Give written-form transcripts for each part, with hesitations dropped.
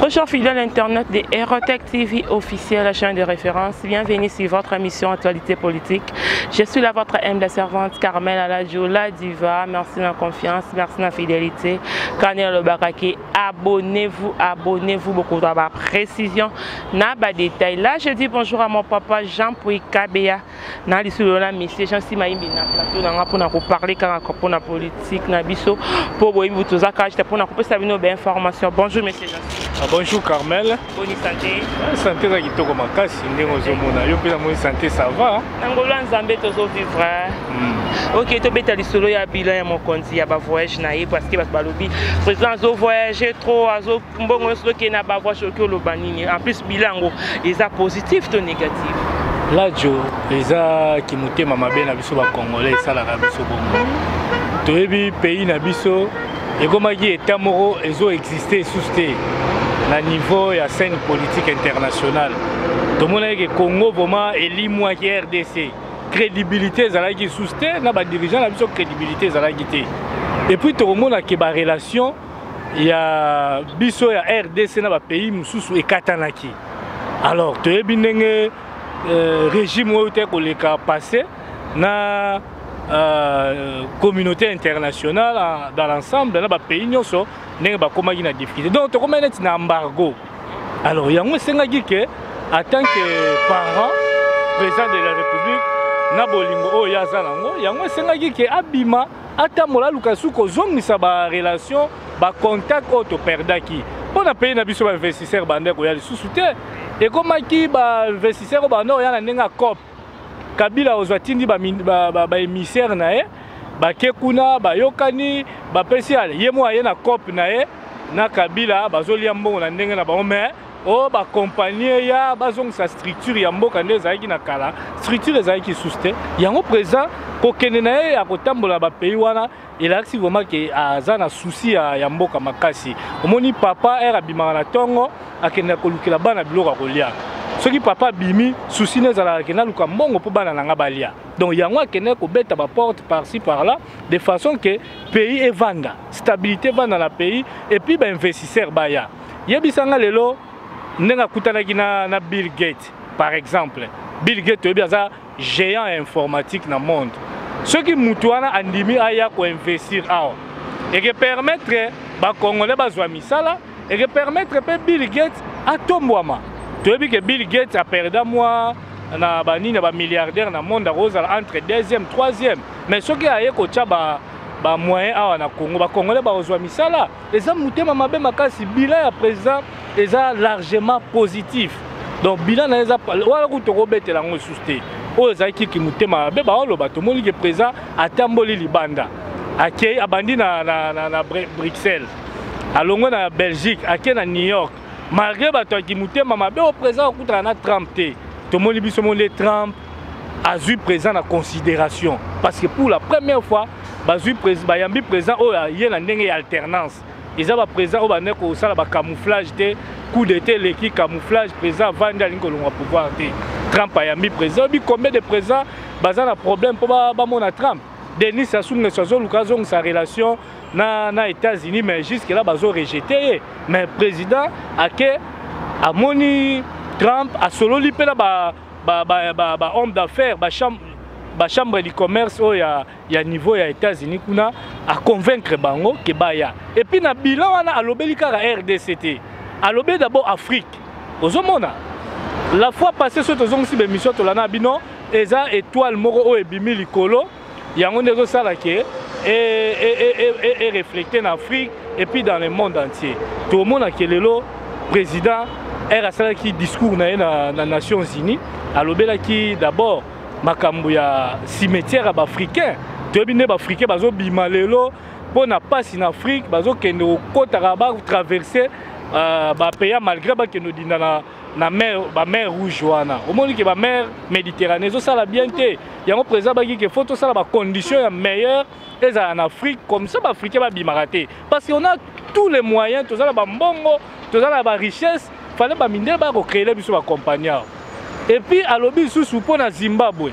Bonjour fidèles internautes de Erotech TV officiel, la chaîne de référence. Bienvenue sur votre émission Actualité politique. Je suis là votre humble servante Carmel Aladjo, la diva. Merci de la confiance, merci de la fidélité. Kanel Bakaki, abonnez-vous, abonnez-vous beaucoup dans ma précision, na ba détail. Là, je dis bonjour à mon papa Jean-Pouy Kabea. Na lisolo na monsieur Jean Simaimbi na plateau na nga pona ko parler kaka pona politique na biso po boyebi toza kaka pona kopesa bino ba information. Bonjour monsieur Jean. Ah, bonjour Carmel. Bonne santé. Ah, santé eza kitoko makasi ndenge ozomona yo mpe namoni santé ça va. Na ngolu ya Nzambe tozo vivre. Ok, tobeta lisolo ya bilan ya mokonzi ya ba voyage na ye parce que bato balobi président azo voyager trop, azo mbongo nyonso tokende na ba voyage, oki oloba nini? En plus bilan yango eza positif to négatif? Lajo eza kimotema mabe na biso bacongolais esalaka biso bongo. Toyebi pays na biso ekomaki état moko ezo existe lisusu te na niveau ya scène politique internationale. Tomonaki ke Congo vraiment elimwaki RDC, crédibilité ezalaki lisusu te na badirigeant na biso, crédibilité ezalaki te. Et puis tokomona ke barelation ya biso ya RDC na bapays mosusu ekatanaki. Alors toyebi ndenge régime oyo te koleka passé na communauté internationale dans l'ensemble na bapays nyonso ndenge bakomaki na difficulté. Donc tokomaki neti na embargo. Alors yango esengaki ke en tant que parent, président de la République na bolingo oyo ye aza nango, yango esengaki ke abima, atambola, aluka su kozongisa barelation, bacontact oyo toperdaki mpo na pays na biso. Bainvestisseur banda koya lisusu te, ekomaki bainvestisseur oyo banda koya na ndenge ya coop. Kabila ozwa tindi baémissaire na ye, bake kuna, bayokani, bapesi ye mo aye na coop na ye na Kabila, bazolia mbongo na ndenge na bango. Mais oyo bakompagnie ya bazongisa structure ya mboka nde ezalaki na kala, structure ezalaki lisusu te. Yango président kokende na ye ya kotambola bapays wana elakisi vraiment ke aza na souci ya mboka makasi. Omoni papa ere abimaka na ntongo, akendaka kolukela bana biloko ya kolia. Soki papa abimi, souci ne ezalaka ke naluka mbongo mpo bana na nga balia. Donc yango akendaki kobeta baporte par-ci par-là de façon ke pays evanda, stabilité evanda na pays, et puis bainvestisseur baya. Yebisanga lelo ndenge akutanaki na Bill Gates par exemple. Bill Gates, toyebi aza géant ya informatique na monde. Soki mutu wana andimi aya koinvestir awa, eke permettre bacongolais bazwa misala, eke permettre mpe Bill Gates atombwama. Toyebi ke Bill Gates aperda mwa na banini ya bamilliardaire na monde, akozala entre deuxième, troisième. Mais soki aye kotya bamoyen awa na Congo, bacongolais bakozwa misala. Eza motema mabe makasi. Bilan ya président eza largement positif. Donc bilan na ye eza wana kutu tokobetela yango lisusu te. Oyo ezalaki ki motema mabe baoloba. Tomoni ke président atamboli libanda, akei, abandi na Bruxelles, alongwe na Belgique, ake na New York. Malgré bato ya motema mabe oyo président akutana na Trump te, tomoni biso mo nde Trump azwi président na considération, parce que pour la première fois bazwi, bayambi président oyo aye na ndenge ya alternance. Eza baprésident oyo bande kosala bacamouflage te. Coup d'état eleki camouflage, président avandi, alingi kolongwa pouvoir te. Trump ayambi président. Oyebi combien de président baza na problème mpo bamona Trump? Denis Sassou Nguesso azoluka azongisa relation na États-Unis, mais jusque là bazo rejeter ye. Mais président ake, amoni Trump, asololi mpe na ba ba ba ba, ba homme d'affaires, ba chambre du commerce oyo ya niveau ya États-Unis kuna, aconvaincre bango ke baya. Et puis na bilan wana alobeli kaka RDC te, alobeli d'abord Afrique. Ozomona la fois passée, soki tozongisi bémission tolanda bino, eza étoile moko oyo ebimi likolo, yango nde ezosala ke ereflecte na Afrique et puis dans le monde entier. Tomona ke lelo président r asalaki discours na ye na Nations Unies, alobelaki d'abord makambo ya cimetière ya baafricain. Toyebi nde baafricain bazobima lelo mpo na mpasi na Afrique, bazokende kokɔtaka, batraverse bapeya, malgré bakende odinda na mer, bamer Rouge wana. Omoni ke bamer Méditerranée ezosala bien te. Yango président baki ke faut tosala bacondition ya meilleure ezala na Afrique, comme ça baafricain babimaka te, parce que on a tous les moyens, toza na bambongo, toza na barichesse. Fallait bamindele baya kocréer biso bacompagnie awa. Et puis alobi lisusu mpo na Zimbabwe.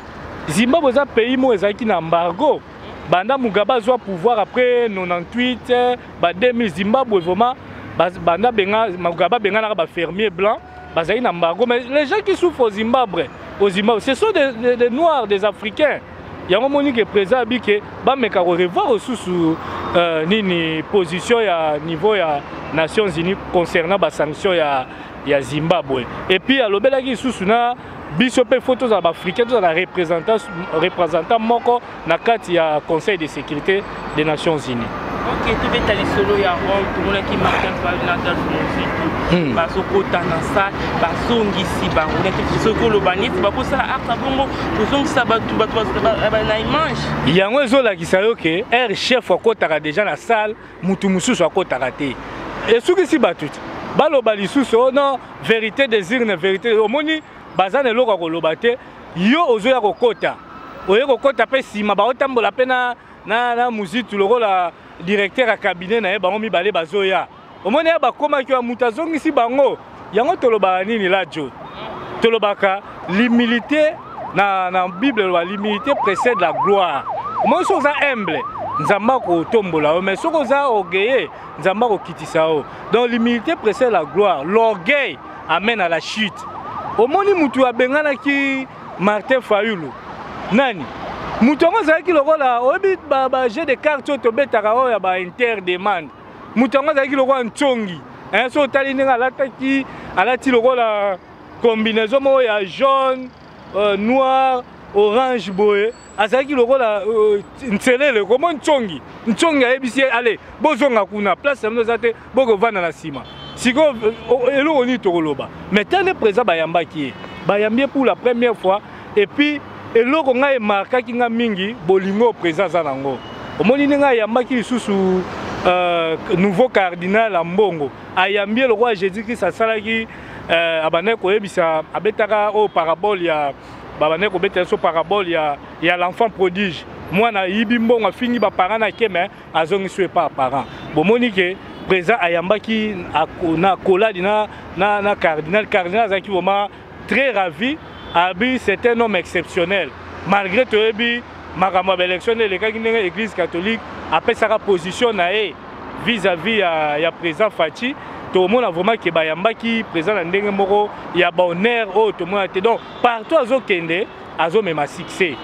Zimbabwe eza pays moko ezalaki na embargo banda Mugabe azwa pouvoir après 98 ba 2000. Zimbabwe vraiment Banda benga Mugabe abenganaka bafermier blanc, bazali na embargo. Mais les gens qui souffrent au Zimbabwe, ce sont des noirs, des Africains. Yango moni ke président abi ke bameka korevoir lisusu nini, position ya niveau ya Nations Unies concernant basanction ya Zimbabwe. Et puis alobelaki lisusu na biso mpe, faut tozala baafricain, tozala représentant moko na kati ya Conseil de sécurité des Nations Unies. Ok, tobeta lisolo ya Rome. Tomonaki Martin Fayulu na Adolphe Muzito bazokota na salle, bazongisi bango. Soki oloba neti bakosala acte bongo, kozongisa bato bato na image. Yango ezolakisa yo ke r chef akotaka déjà na salle, mutu mosusu akotaka te. Esukisi bato ti baloba lisusu: "Oh non, vérité des urnes, vérité." Omoni, baza na eloko ya koloba te. Yo ozoya kokota, oye kokota mpe nsima baotambola mpe na Muzitu lokola directeur ya cabinet na ye. Bango mibale bazoya, omoni ya bakomaki ya moto azongisi bango. Yango tolobaka nini lajo? Tolobaka l'humilité. Na Bible eloba: "L'humilité précède la gloire." Omoni, soki oza humble, Nzambe akotombola yo, mais soki oza orgueilleux, Nzambe akokitisa yo. Donc l'humilité précède la gloire, l'orgueil amène à la chute. Omoni, mutu abenganaki Martin Fayulu nani? Moto yango azalaki lokola, oyebi, bajeu de carte oyo tobetaka, oyo ya bainterdemande. Moto yango azalaki lokola ntsongi. So otali ndenge alataki, alati lokola combinaison moko ya jaune, noir, orange boye. Azalaki lokola nselele komo ntsongi. Ntsongi ayebisi ye: "Ale, bozonga kuna, place na bino eza te, bokovanda na nsima." Sikoyo eloko nini tokoloba? Mais tande président bayambaki ye, bayambi ye pour la première fois. Et puis eloko ngai emarkaki nga mingi, bolingo président aza nango. Omoni ndenge ayambaki lisusu nouveau cardinal Ambongo, ayambi ye lokola Jésus Christ asalaki, abandaki koyebisa, abetaka oyo parabole ya, babandaki kobetela so parabole ya l'enfant prodige. Mwana ayibi mbongo, afingi baparent na ke, me azongisi yo epa parent. Bomoni ke président ayambaki na koladi na cardinal. Cardinal azalaki vraiment très ravi. Abi c'est un homme exceptionnel, malgré toyebi makambo ya baélection nde elekaki, ndenge Église catholique apesaka position na ye vis-à-vis ya président Fatshi. Tomona vraiment ke bayambaki président na ndenge moko ya bahonneur oyo tomona te. Donc partout azokende, azomema succès.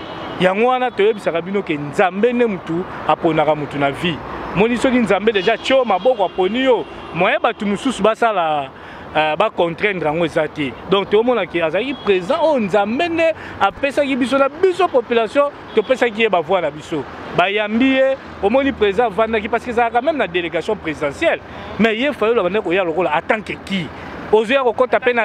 Yango wana toyebisaka bino ke Nzambe nde mutu aponaka mutu na vie. Moni, soki Nzambe déjà tio maboko, aponi yo, moye bato mosusu basala bacontraindre yango eza te. Donc toomona ke azalaki président oyo Nzambe nde apesaki biso, na biso population topesaki ye bavoi na biso. Bayambi ye, omoni président avandaki, parce que ezalaka même na délégation présidentielle. Mais ye Fayulu abandaki koya lokola en tant que ki ozoya kokɔta mpe na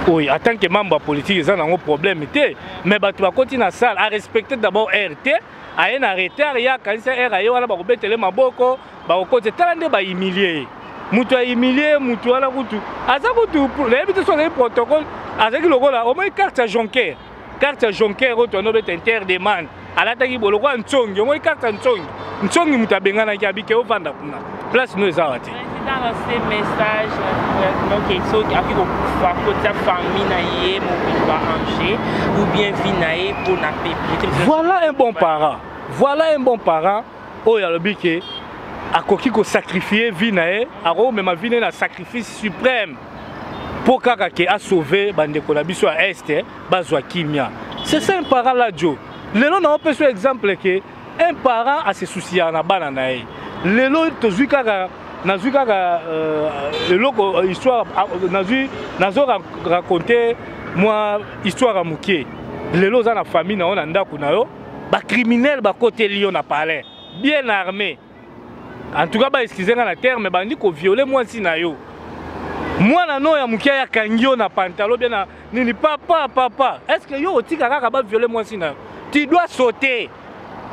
oui, en tant que membre ya politique, eza nango problème te. Mais bato bakoti na salle, arespecte d'abord rt, aye na retard. Ye akanisa r aye wana, bakobetele maboko, bakokoti. Tala nde bahumilie ye. Moto ahumilie motu wana kutu aza kutu, nayebi te so azali protocole. Azalaki lokola, omoi, carte ya jonker, carte ya jonker oyo toyanda obeta interdemande. Alataki bo lokola ntsongi. Omoi carte ya ntsongi, ntsongi moto abenganaki, abike ovanda kuna, place no eza awa te. Président lance message. Donc soki akoki kokufa, kotia famille na ye mobimba en jeu ou bien vie na ye mpona peuple. Voilà un bon parent, voilà un bon parent oyo alobi ke akoki kosacrifie vie na ye, akoki komema vie na ye na sacrifice suprême mpo kaka ke asauve bandeko na biso ya Est, bazwa kimia. C'est ça un parent. Ladio, lelo na opesa exemple ke un parent ase souciaka na bana na ye. Lelo tozwi kaka, nazwi kaka eloko, histoire nazwi, nazo raconte mwa histoire ya moke. Lelo oza na famille na yo, na ndako na yo, bacriminel bakoteli yo na palais, bien armé. En tout cas, baexcuse nga na terme, bandi koviole mwasi na yo, mwana no ya moke akangi yo na pantalon bien na nini. Papa, papa, est ce que yo otika kaka baviole mwasi na yo? Tu dois sauter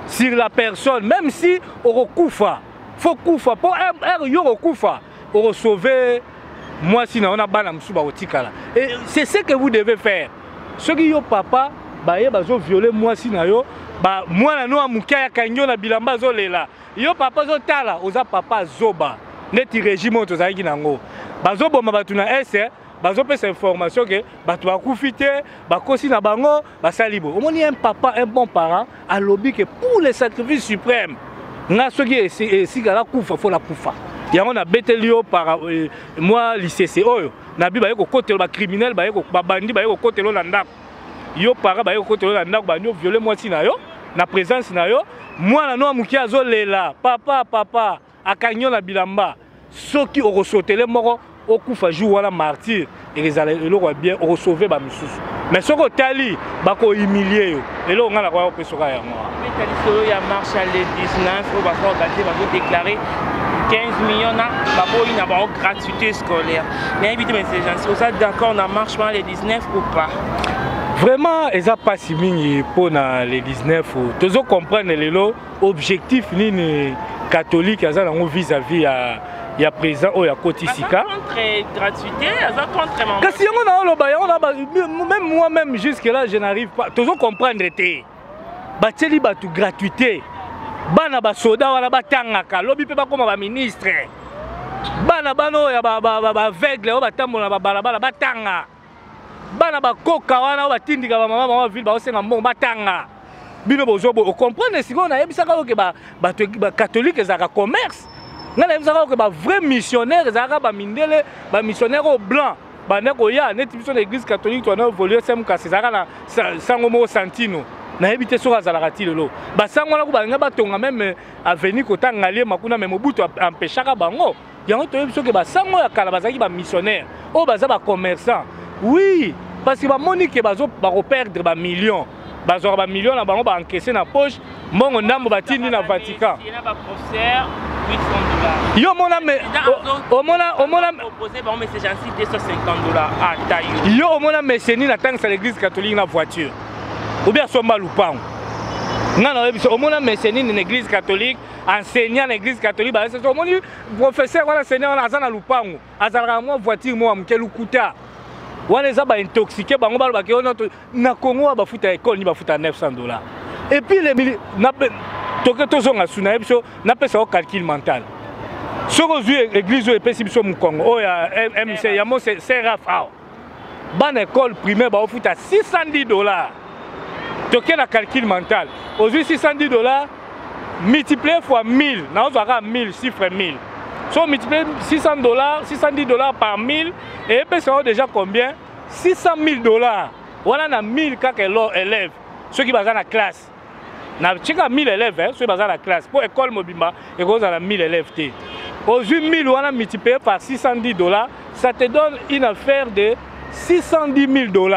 sur la personne, même si okokufa, faut kufa mpo ere yo kokufa, okosauve mwasi na yo na bana mosusu bakotikala. Et c'est ce que vous devez faire. Soki yo papa, baye bazoviole mwasi na yo, mwana no ya moke akangi yo na bilamba, azolela, yo papa ozotala, oza papa zoba. Neti régime oyo tozalaki nango, bazoboma bato na Est, bazopesa information ke bato bakufi te, bakosi na bango, basali boye. Omoni, un papa, un bon parent alobi ke pour le sacrifice suprême, nga soki esika nakufa, faut nakufa. Yango nabeteli yo para mwa lisese oyo nabi baye kokotela bacriminel, baye babandi, baye kokotela na ndako yo para, baye kokotela na ndako, bandi oviole mwasi na yo na présence na yo, mwana no ya moke azolela papa papa, akangi yo na bilamba. Soki okosotele moko, okufa jour wana martyr, ekozala eloko ya bien, okosauve bamisusu. Mais soki otali, bakohumilie yo. Eloko ngai nakoya kopesoka yango. Beta lisolo ya marche le 19 oyo bazoorganize, bazodéclare 15 millions na baboyi na bango gratuité scolaire. Nayebi te, mais oza d'accord na marche wana le 19 ou pas? Vraiment, eza mpasi mingi mpona le 19. Tozocomprendre lelo objectif nini catholique aza nango vis-à-vis ya président oyo akoti sika. Kasi yango na oloba yango na même moi même jusque là je n'arrive pas, tozo comprendre te. Batieli bato gratuité, bana basoda wana batangaka, lobi mpe bakóma baministre. Bana oyo ya baaveugle oyo batambola na babalabala batanga, bana bakoka wana oyo batindika bamama bango ville baosenga mbongo batanga. Bino bozo boye ocomprendre. Sikoyo nayebisaka oke bato bacatholique ezalaka commerce. Ngai nayebisaka oke bavrai missionnaire ezalaka bamindele, bamissionnaire oyo blanc banda koya neti biso na église catholique. Toana évolue sem, kasi ezalaka na sango moko Santino, nayebi te soki azalaka ti lelo. Basango wana ko balinga batonga même avenue kotanga liema kuna, mais Mobutu empêchaka bango. Yango toyebi soki basango ya kala bazalaki bamissionnaire oyo baza bacommerçant. Oui, parce que bamoni ke bakoperdre bamillion, bazwaka bamillion na bango, baencaisse na poche, mbongo ndambo batindi na Vatican. Yo omona, omona yo omona meseni natangisa l'église catholique na voiture ou bien asomba lupango. Nga na oyebi so omona meseni na église catholique, enseignant na église catholique, baso omoni professeur wana, enseignant wana aza na lupango, azalaka na mwa voiture moko ya moke. Lukuta wana eza baintoxiqué bango. Balobaki oyo na Congo wa bafuta école ni bafuta 900 $. Et puis toke tozonga su, nayebi so napesa yo calcul mental. Soki ozwi église oyo epesi biso mokongo oyo ya MC ya mo Seraf awa, bana école primaire baofuta 610 $. Toke na calcul mental, ozwi 610 $ multiplié fois 1000, naozwaka 1000, chiffre 1000. So multiplié 600 $, 610 $ par 1000, eyepesa yo déjà combien? 600 000 $. Wana na 1000 kaka élève soki baza na classe, na tika 1000 élèves soki baza na classe, mpo école mobimba ekozala 1000 élèves te. Ozwi 1000 wana multiplié par 610 $, ça te donne une affaire de 610 000 $.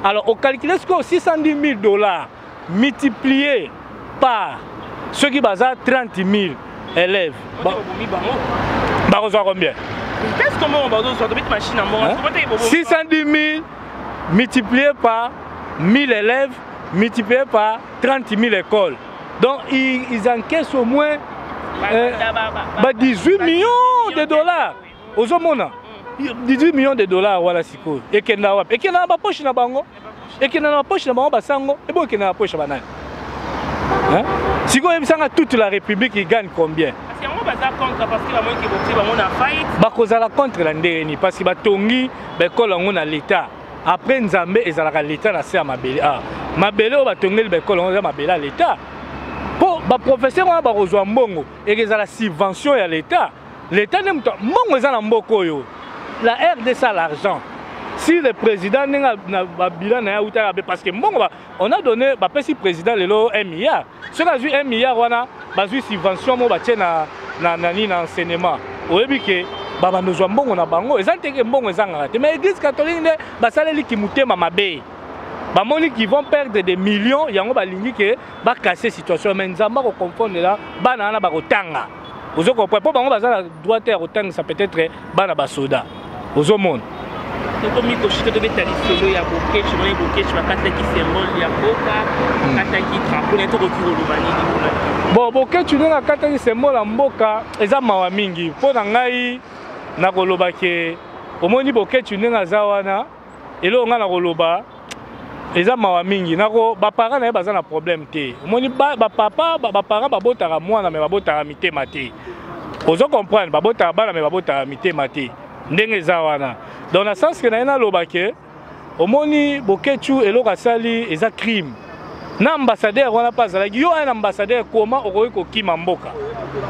Alors ocalcule sikoyo 610 000 $ multiplié par soki baza 30 000 élèves, bakozwa combien? 610 000 multiplié par 1000 élèves multiplié par 30 000 écoles, donc ils encaissent au moins bah, 18 millions de dollars. Ozomona 18 millions de dollars wana sikoyo ekenda wapi? Ekenda na bapoche na bango, ekenda na bapoche na bango. Basango ebo ekenda na poche ya banani? Sikoyo oyebisanga, toute la république, il gagne combien? Bakozala contre na ndenge nini? Parce que batongi baekole yango na l'état. Après Nzambe, ezalaka l'état na se ya mabele. Ah, mabele oyo batongeli baekole yango eza mabele ya l'état, mpo baprofesseur wana bakozwa mbongo, ekezala subvention ya l'état. L'état nde moto mbongo eza na mboka oyo, la RDC a l'argent. Si le président ndenge na babilan na ye autaka be, parce que mbongo on a donné, bapesi président lelo 1 milliard. Soki azwi 1 milliard wana, bazwi subvention mo batie na nani, na enseignement, oyebi ke babanda ozwa mbongo na bango. Eza teke mbongo ezangaka te, mais église catholique nde basaleliki motema mabe. Bamoni qu'ils vont perdre des millions, yango balingi ke bacasser situation. Mais Nzambe akoconfondre bana wana, bakotanga. Ozo comprendre, mpo bango baza na droit te ya kotangisa peut-être bana basoda. Ozomona. Tokomi koshika, tobeta lisolo ya Boketshu. Moni Boketshu bakataki symbole ya mboka, bakataki drapeau na ye. Tokoki koloba nini mpona? Bon, Boketshu ndenge akataki symbole ya mboka eza mawa mingi mpo na ngai. Nakoloba ke omoni Boketshu ndenge aza wana, eloko ngai nakoloba eza mawa mingi. Nako baparent na ye baza na problème te. Omoni bapapa, baparent babotaka mwana, mais babotaka mitema te. Ozo comprendre, babotaka bana, mais babotaka mitema te. Ndenge eza wana, donc na sens ke na ye naloba ke omoni Boketshu, eloko asali eza crime. Na ambassadeur wana mpe azalaki yo un ambassadeur, koma okoki kokima mboka?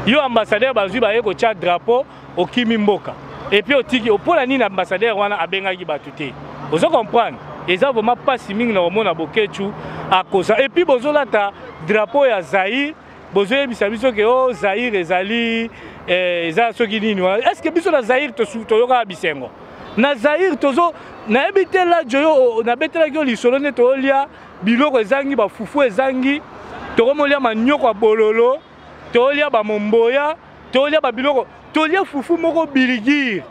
Yo ambassadeur, bazwi baye kotya drapeau, okimi mboka et puis otiki. Mpola nini ambassadeur wana abengaki bato te? Ozo comprendre, eza vraiment mpasi mingi na komona Boketshu akosa. Et puis bozolata drapeau ya Zaire, bozoyebisa biso ke o Zaire ezali eza soki nini wana. Est ce que biso na Zaire toyokaka bisengo? Na Zaire tozo, nayebi te. Lajo, yo nabetelaki yo lisolo nde toyolia biloko ezangi, bafufu ezangi, tokomolia manioko ya bololo, tolia bamomboya, tolia babiloko, tolia fufu moko biligire.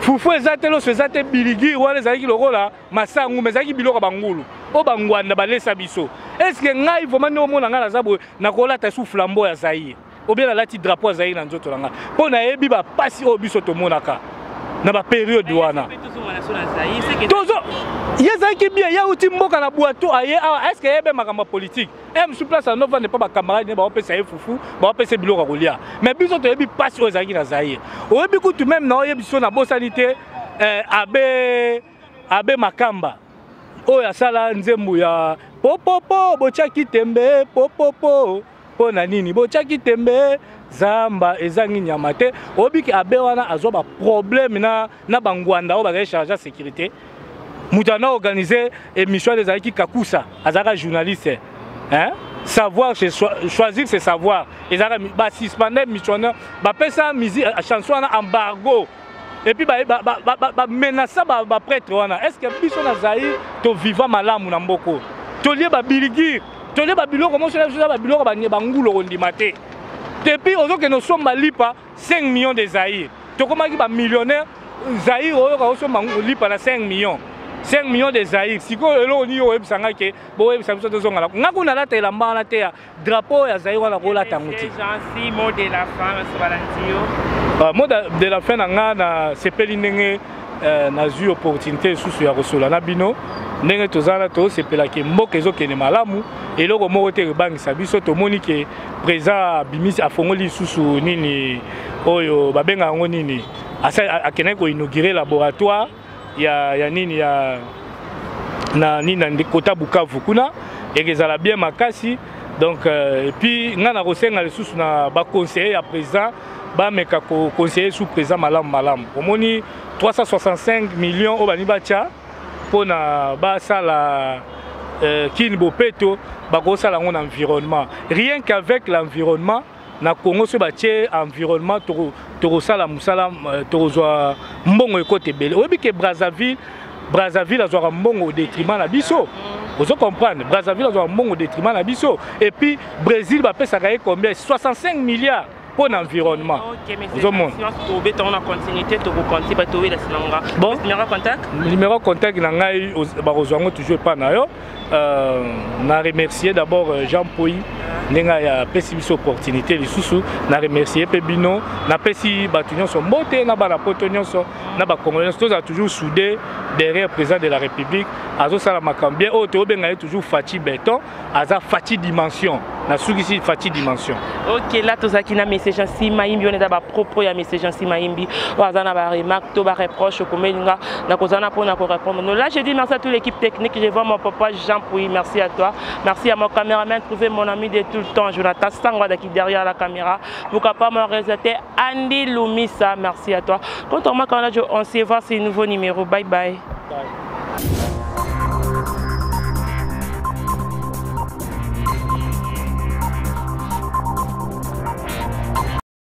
Fufu eza te, loso eza te, biligire wana ezalaki lokola masangu, me ezalaki biloko ya bangulu oyo bangwanda balesa biso. Est-ce ngai vraiment, nde omona ngai naza boye, nakolata su flambeau ya Zaire obien nalati drapeau ya Zaire na nzoto na ngai? Mpo nayebi bapasi oyo biso tomonaka na bapériode wana. Tozo ye ezalaki bien, ye auti mboka na bwato, aye awa, est ce que yebe makambo ya politique? E mosu place anovande mpo bacamarade ne baopesa ye fufu, baopesa ye biloko ya kolia, mais biso toyebi mpasi oyo ezalaki na Zaire. Oyebi kutu même na oyebi so nabosani te, abe Makamba oyo asala nzembo ya popopo, botiaki tembe popopo, mpo na nini botiaki tembe, zamba ezangi nyama te. Oyebiki abe wana azwa baproblème na bangwanda oyo bazali charge ya sécurité. Moto ana organise émission wana ezalaki Kakusa, azalaka journaliste, hein? Savoir choisir, c'est savoir. Ezalaka basuspendre émission wana, bapesa musique, chanson wana embargo, et puis bamenaça baprêtre wana. Est ce que biso na Zaire toviva malamu na mboka oyo? Tolie babiligire, tolie babiloko moso na biso, eza babiloko bangulo kondima te. Depuis ozokende osomba lipa 5 millions de Zaire, tokomaki bamillionnaire. Zaire oyoka osomba lipa na 5 millions, 5 millions de Zaire. Sikoyo eloko nini oyebisa ngai ke boyebisa biso tozongala? Nga kuna nalata elamba wana te ya drapeau ya Zaire wana, kolata yango te. Mot de la fin, balandi yo. Mot de la fin na nga, nasepeli ndenge nazwi opportunité lisusu ya kosola na bino. Ndenge tozala, tosepelaki, mboka ezokende malamu, eloko moko te ebangisa biso. Tomoni ke président abimisi, afongoli lisusu nini oyo babengaka yango nini, akendaki koinaugurer laboratoire ya nini ya na nini na kota Bukavu kuna, ekezala bien makasi. Donc et puis ngai nakosenga lisusu na baconseiller ya président, bameka koconseiller sous président malamu malamu. Omoni 365 millions oyo bani batya mpona basala Kini bopeto, bakosala yango na environnement. Rien qu'avec l'environnement na Congo, so batie environnement, tokosala mosala, tokozwa mbongo ekota ebele. Oyebi ke Brazzaville azwaka mbongo au détriment na biso. Ozo comprendre, Brazzaville azwaka mbongo au détriment na biso. Et puis Brésil bapesaka ye combien? 65 milliards mpo na environnement. Ozomona. Tobeta na continuité, tokokonti bato oyela nsima. Bon, numéro contact. Numéro contact na ngai, bakozwa yango toujours epa na yo. Na remercier d'abord Jean Poi, ndenge apesi biso opportunité lisusu. Na remercier mpe bino, napesi bato nyonso mbote, na bana poto nyonso, na bacongolais nyonso. Tozala toujours soudé derrière président de la République, azosala makambo bien. Oyo toyobenga ye toujours Fatshi Béton, aza Fatshi Dimension. Nasukisi, Fatshi Dimension. Ok, là tozalaki na monsieur Jeancy Mayimbi. Wana eza bapropos ya monsieur Jeancy Mayimbi. Oyo aza na baremarque to bareproche, okomelinga nakozala mpona korépondre. No, là je dis merci à toute l'équipe technique. Je vois mon papa Jean Pouy, merci à toi. Merci à mon caméraman trouvé, mon ami de tout le temps, Jonathan Sangwadaki derrière la caméra. Pourquoi pas mon réalisateur Andy Lumisa, merci à toi. Quant à moi, quand on se voit, c'est un nouveau numéro. Bye bye, bye.